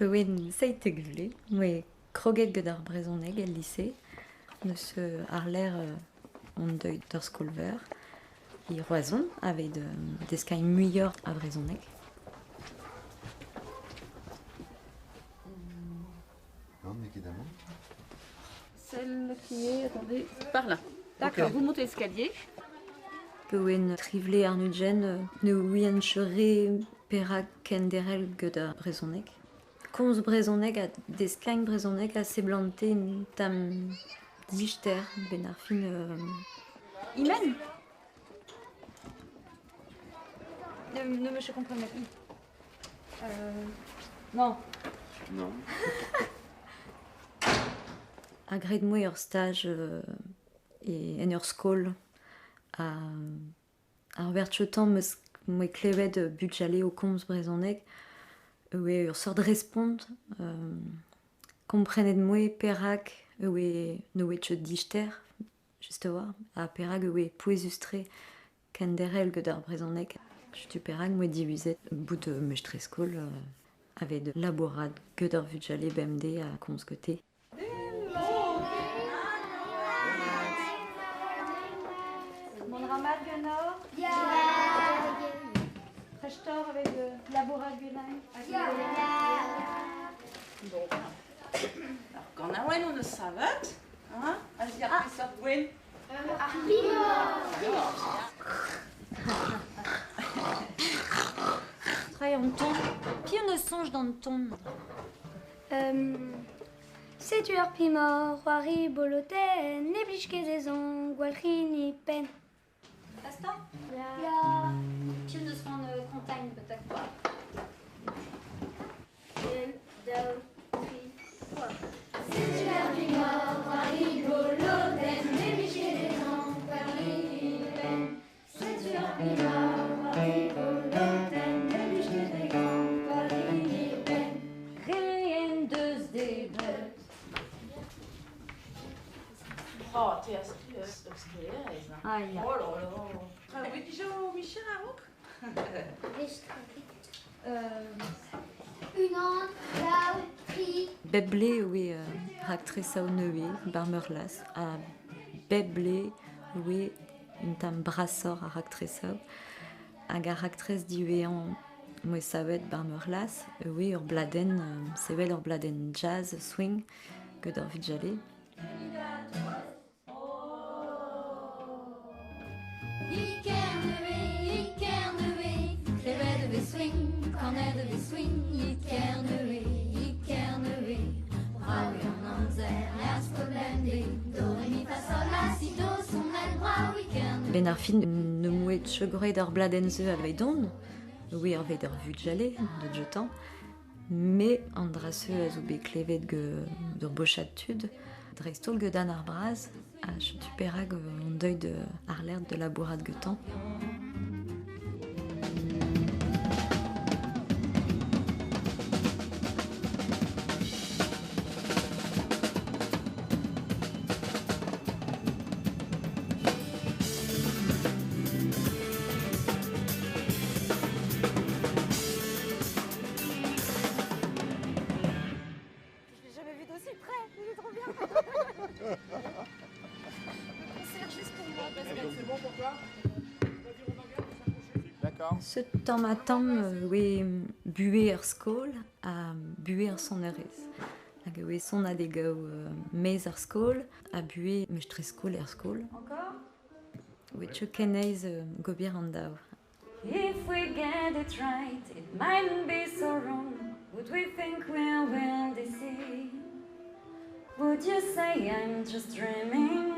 Pa oan 17 vloaz, 'moa kroget gant ar brezhoneg el lise. Neus àr-lerc'h on deuet d'ur skol-veur e Roazhon aveit deskiñ muioc'h a vrezhoneg. Non, n'eo ket amañ. Celle qui est, attendez, par là. D'accord, vous montez l'escalier. Pa oan tri vloaz àr-ugent ne ouien ket re perak kenderc'hel gant ar brezhoneg. Komz brezhoneg ha deskiñ brezhoneg a seblante un tamm dister 'benn ar fin. Imen Ne, ne me je comprends plus. Non. Non. Ha graet 'moa ur staj en ur skol ha ar werz-tamm 'meus 'moa klevet bugale o komz brezhoneg e oa ur seurt respont. Komprenet 'moa perak e oa ne oa ket dister just a-walc'h ha perak e oa pouezus-tre kenderc'hel gant ar brezhoneg. Setu perak 'moa divizet bout mestrez-skol aveit labourat gant ar vugale bemdez ha komz gante. Mont a ra mat ganeoc'h? Ya. Prest oc'h aveit labourat ganin? Ya. Bon. Alors, ganaouenn hon eus savet. Hein? A-ziàr peseurt gwenn? Ar pimor. Treiñ an ton. Piv 'neus soñj d'an ton? Setu ur pimor, c'hoari bolotenn, ne blij ket dezhañ gwalc'hiñ e penn. Basta? Ya. Piv 'neus c'hoant kontañ betek kwa? Un, daou, tri, foar. Setu ur pimor, c'hoari bolotenn, ne blij ket dezhañ gwalc'hiñ e penn. Setu ur pimor, c'hoari bolotenn, ne blij ket dezhañ gwalc'hiñ e penn. Re en deus debret. Oh, te a skriverez. Ah ya. Oh là là. Traoù dija o micher a-raok? Unan, daou, tri. Bep blez e oe raktresañ nevez 'bar Meurglas ha bep blez e oe un tamm brasoc'h ar raktresoù. Hag ar raktres diwezhañ 'moa savet 'bar Meurglas e oe ur bladenn, sevel ur bladenn jazz swing gant ar vugale. Klevet e vez swing, kanet e vez swing, Ikerneve, Ikerneve. Brav eo an amzer, er skol bemdez, do re mi fa sol la si do sonet brav Ikerneve. 'Benn ar fin ne 'moa ket graet ar bladenn-se aveidon, oe aveit ar vugale da dioutañ. Me an dra-se a zo bet klevet gant ur bochad tud, dreist-holl gant Dan ar Braz, ha setu perak on deuet àr-lerc'h da labourat gantañ. Je l'ai jamais vu d'aussi près, il est trop bien. Le concert juste pour moi, Pascal. C'est bon pour toi? D'accord. Se tamm-ha-tamm oe buhez ar skol ha buhez ar sonerezh. Hag e oe sonadegoù maez ar skol ha buhez mestrez-skol er skol. Encore? Oe teu ken aes gober an daou. If we get it right, it mightn't be so wrong. Would we think we're well deceived? Would you say I'm just dreaming?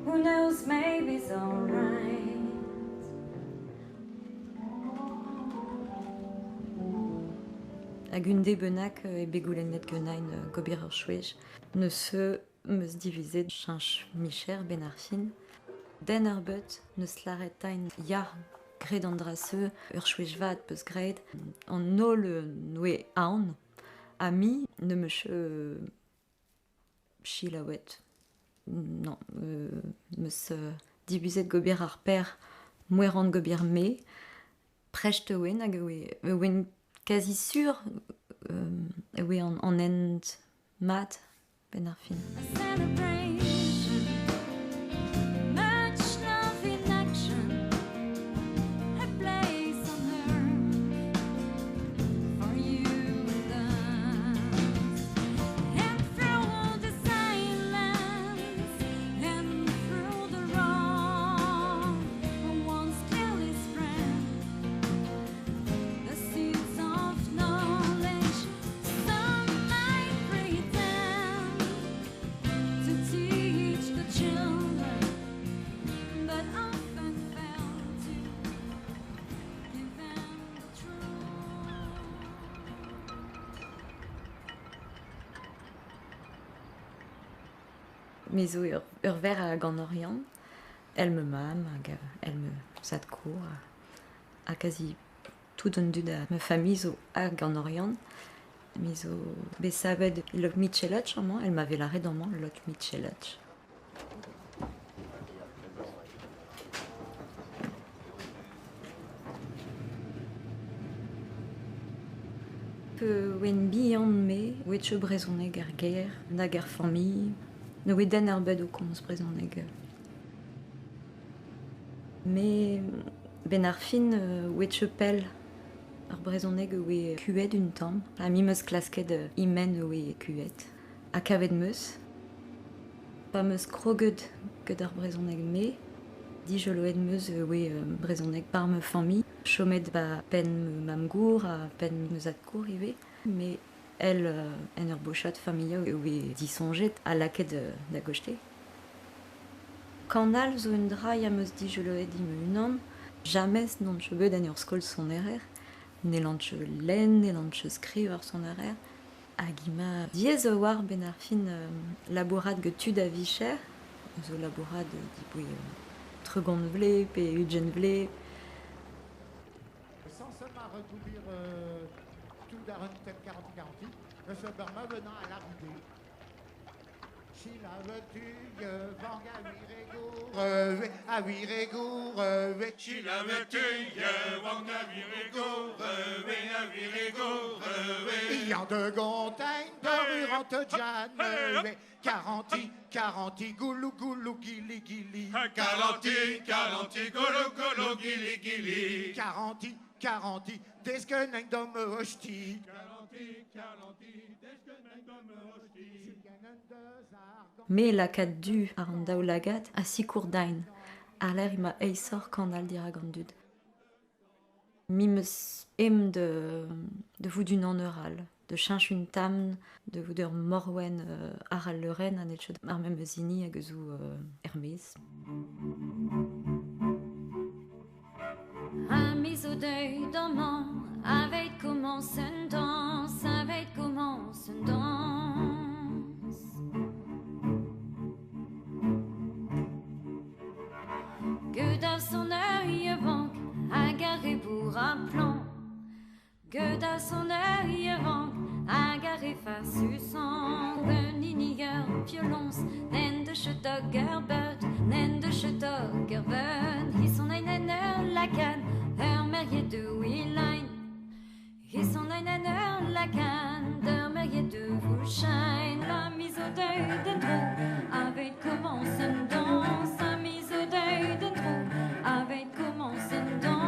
Who knows, maybe it's alright. Hag un deiz bennak eo bet goulennet ganin gober ur chwech. Neuze 'm eus divizet cheñch micher 'benn ar fin. Den ar beut 'neus lâret din ya, graet an dra-se, ur chwech vat 'peus graet. An holl 'noe aon ha me n'em eus selaouet. Non, 'm eus divizet gober ar per moeran gober me. Prest e oan hag e oan kazi sur e oe an hent mat ben ar fin. A celebration, much love in action, a place on earth for you and us. And through the silence and through the wrong, once clearly spread the seeds of knowledge. Some might pretend to teach the children, but often fail to give them the truth. Me zo ur ver hag an Oriant, el me mam hag el me zad-kour ha kazi tout an dud a me famille zo hag an Oriant. Me zo bet savet Lok Michelotch amañ, el m'avait lâret amañ Lok Michelotch. Pe oen bihan me, oe tcheu brezhoneg ar gêr, nag ar familh, ne oe den ar bed o komz brezhoneg. Me ben ar fin oe tcheu pell ar brezhoneg oe kuet un tamm, ha mi meus klasket imen oe kuet, ha kavet meus. Pa meus kroget get ar brezhoneg me, dijoloet meus oe brezhoneg par me familh, chomet ba penn me mam-gour ha penn me zad-kour ivez, me el en ur bochad familh oe disoñjet ha lakaet da gochte. Kanal zo un dra ya meus dijoloet di me unan, jamez n'on tcheu bet en ur skol sonerer, ne lan tcheu lenn, ne lan tcheu skriv ar sonerer, hag ima diaes a war ben ar fin labourat get tud a vicher, zo labourat diboui tregont vle pe ugent vle. Sans seulement recouvrir tout d'ar un tel 40-40, le seul venant à l'arrivée. Quaranti, goulou, goulou, gili, gili. Quaranti, quaranti, goulou, goulou, gili, gili. Quaranti, quaranti, deskeneng dom hosti. Quaranti, quaranti, deskeneng dom hosti. Me lakaat du ar an daou lagad a sikour dain. Ar l'air ima eisor kanal dirag an dud. Mi meus em de vout un an eural, de chinch un tam, de vout ur morwen ar al leuren an etchod ar mem eus hini hag eus ou Hermès. A mis au deuil d'amant, avec commence une danse, avec commence une danse. Que dans son œil vank, agarré pour un plan. Que dans son œil vank, agarré face u sang. Niniger violence, nen de chetogger beut, nen de chetogger beut. Hi son einen la canne, ur merrier de Willine. Hi son einen la canne, der merrier de Wuschein. La mise au deuil d'un trou, avec commence une danse. La mise au deuil d'un trou, avec commence une danse.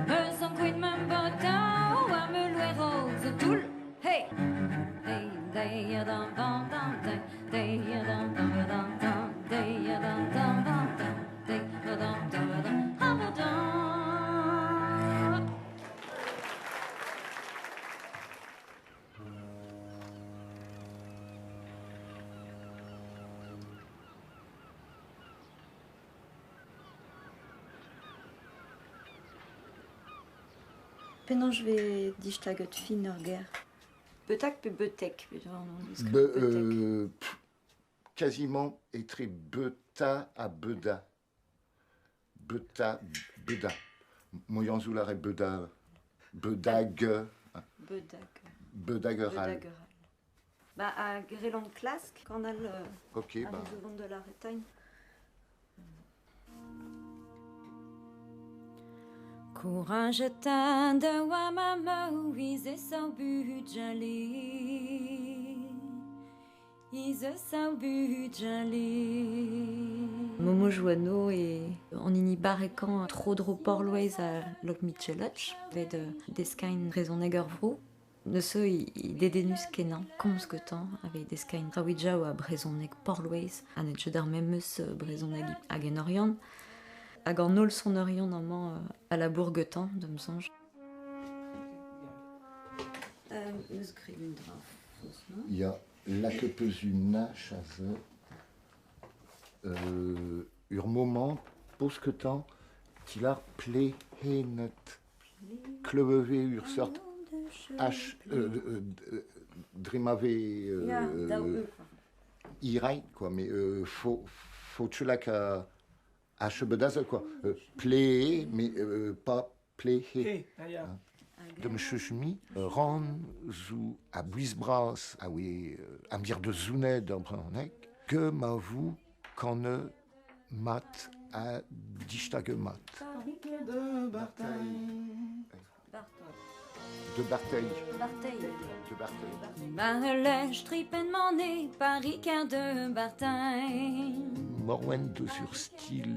Me sans quid me bota, ou a me louero, zo toul. Hey! Hey, day, ya, dan, dan, dan, day, day, ya, dan, dan, ya, dan, dan, day, ya, dan, dan, dan, dan, day, ya, dan, dan, ya, dan, ha, ba, dan. Penaos je vais distaget fin ur ger. Betak pe betek, pe on dit Be, betek. Quasiment etre beta a beda. Beta, beda. Moyan zo lare beda, bedag. Bedag. Bedageral. Bedageral. Ba, a greland klask, kanal, Ok, a ba. vont de la Bretagne. Courage tan da oa ma maouiz e sao budjale. Ize sao budjale. Momo Jouanno e an hini barrekan tro dro porloez a lok Michelotch, vet deskain brezhoneg ur vro. Neuze i dedenus kenañ komz getan aveit deskain rawidja oa brezhoneg porloez, ha net ket ar memes brezhoneg hag en Oriant. Hag an holl son Oriant amañ a labour getan, da'm soñj. Neus graet un dra faos, non? Ya, lakaet peus un ach aze. Ur moment, poz ketan, tilar plehenet. Kleuve ur seurt H dre ma vez Ya, daou e quoi. Iraet quoi, mais faut faut lak a H bedazel quoi. Plee, mais pas plehe. He, ah ya. Da'm cheuch-mi, ran zo a bouez-bras a oe amzer da zonet ur brezhoneg, que ma vo kanne mat ha distag mat. De Bartail. De Barteil. Barteil. De Barteil. Barlech tripen mané, Paris de Bartail. Morwen deus ur stil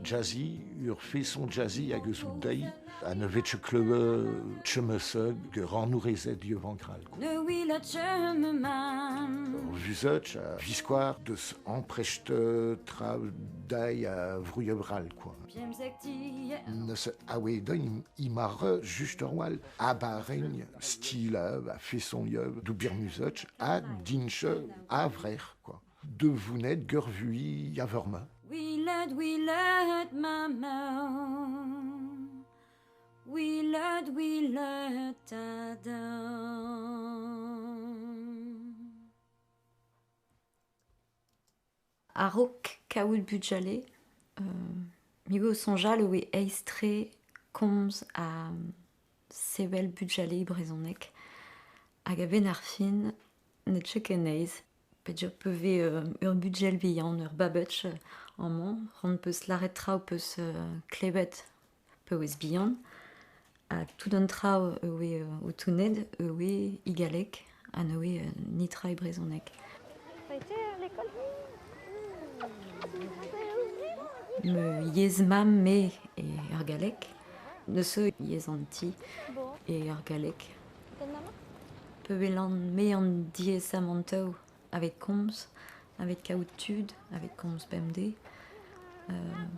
jazzy, ur feson jazzy hag eus out deiz, ha ne vet ket kleue chemeseug rannourezed yevankral. Quoi. Ne wil a cheme man. Ur vuzeuch a viskoar deus amprecht tra deiz a vrouillebral, quoi. Neus a oe deun imar just ur wal a baregn stil a feson yev dou birmuzeuch a dinche a vrer, quoi. De vounet gurvui a verma. Willed, willed, maman. Willed, willed, tadam. A-raok kaout budjale, migo soñjal oe aes-tre komz a sevel budjale brezhoneg hag a-benn ar fin net ket ken aes. Peogwir peuve ur budjel bihan, ur babetch amañ, ran peus lâret traoù peus klevet pewez bihan, ha tout an traoù oe o touned oe i galleg ha oe nitra e brezhoneg. Ça a été à l'école? Me yezh mamm me e ur galleg, neuze yezh an ti e ur galleg. Peuvelan me an diaesamantoù aveit komz, aveit kaout tud, aveit komz bemdez.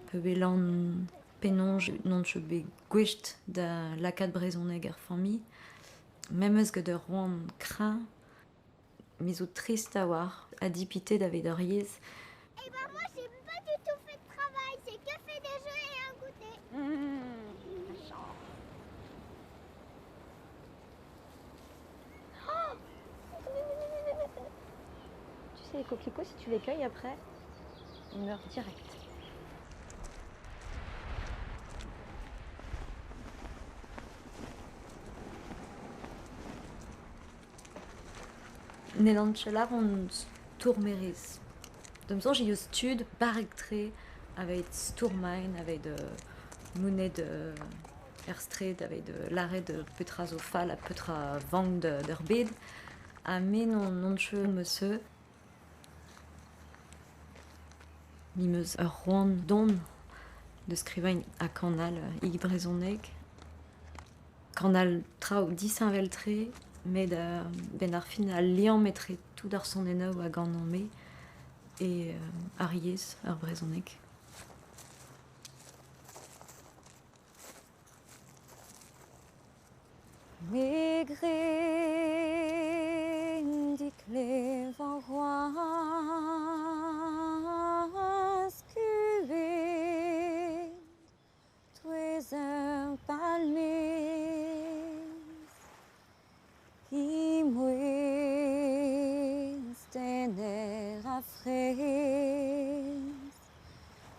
Peuvelan penaos n'on ket bet gouest da lakaat brezhoneg er familh. Memes gant ur roan kreñv, me zo trist a-walc'h, ha dipitet aveit ur yezh. Eh ben moi j'ai pas du tout fait de travail, j'ai que fait des jeux et un goûter. Oh, tu sais, les coquelicots, si tu les cueilles après, ils meurent direct. N'edan ket on stourmerez. Da'm soñj eo stud barrek-tre aveit stourmaen, aveit monet er straed, aveit lâret petra zo fall ha petra vank d'ur bed. Ha me n'on ket meus. Mi meus ur c'hoant don de skrivañ ha kanal i brezhoneg. Kanal traoù disheñvel-tre, met ben ar fin al liamm etre tout ar sonennoù hag an me e ar yezh ar brezhoneg. Me gren diklev an c'hoazh kuvet touez ur palmez he mouezh tener ha fraezh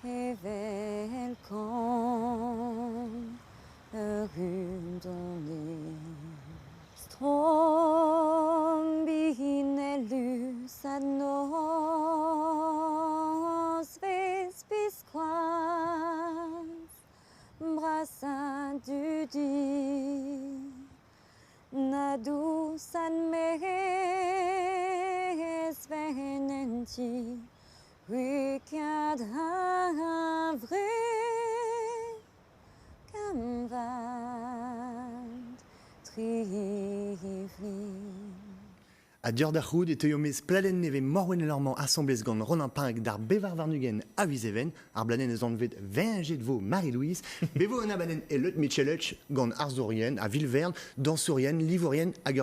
evel kan ur rundonez. Strombinellus a nozvezh biskoazh brasa ti Wikad havre Kamvad Trifli. A dior da c'houd e teuio mez pladenn neve Morwen Lorman assemblez gant Ronan Pinc d'ar bevar warnugen a vizeven, ar bladenn eus anvet Veñjet vo Marie-Louise, bevo an abadenn e Leut Micheluch gant arzourien a Vilvern, dansourien, livourien hag ur